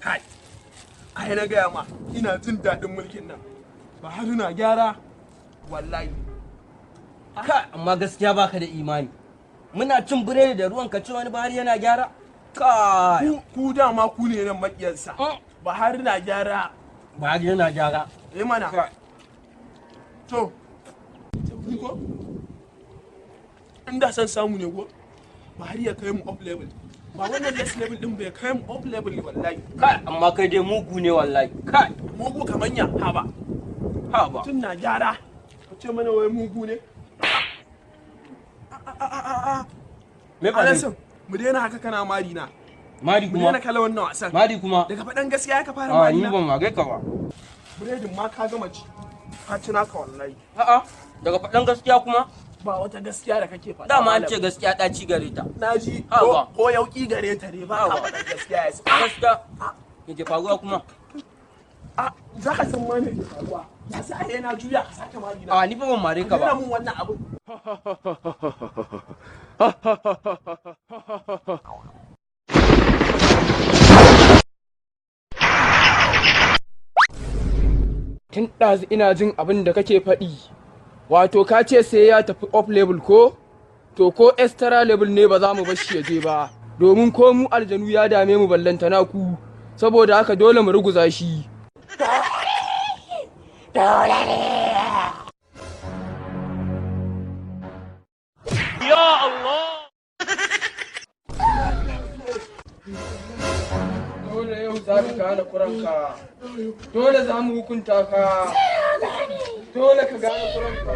Kai, ai na gaya ma, ina jin daɗin mulkin nan. Buhari na gyara wallahi. Ka amma gaskiya baka da imani. Muna cin biredi da ruwan, ka ce wani Buhari yana gyara. Kai. Ku dama ku ne nan makiyansa. Buhari na gyara. Buhari yana gyara. Eh mana. To, ni ko inda san samu ne ko Buhari ya kai mu up level, ba wannan next level din bai kai mu up level wallahi. Kai, amma kai dai mugu ne wallahi. Kai. Mugu kamanya, haba. Haba. Tun na gyara ka ce mana wai mugu ne. Me fa? Alhassan, mu daina haka, kana mari na. Mari Mu kuma. daina kala wannan wasan. Mari kuma. Daga faɗan gaskiya ka fara A mari ni na. ban mare ka ba. Biredin ma ka gama ci. Ka ci naka wallahi. A'a, daga faɗan gaskiya kuma. Ba wata gaskiya da kake faɗa. Dama an malam. ce gaskiya ɗaci gare ta. Na ji. Haba. Ko yauki gare ta ne ba ka Haba. faɗan gaskiya ya sa. Gaskiya. Me ke faruwa kuma? A za ka san ma me ke faruwa. Ya sa ai na juya ka sake mari na. A ni fa ban mare ka Ka ba. mun wannan abu. Tun ɗazu ina jin abin da kake faɗi. Wato ka ce sai ya tafi up level ko? To ko extra level ne, ba za mu bar shi ya je ba. Domin ko mu aljanu ya dame mu, ballantana ku. Saboda haka dole mu ruguza shi. Dole yau za ka gane kuranka. Dole za mu hukunta ka. Dole ka gane kuranka.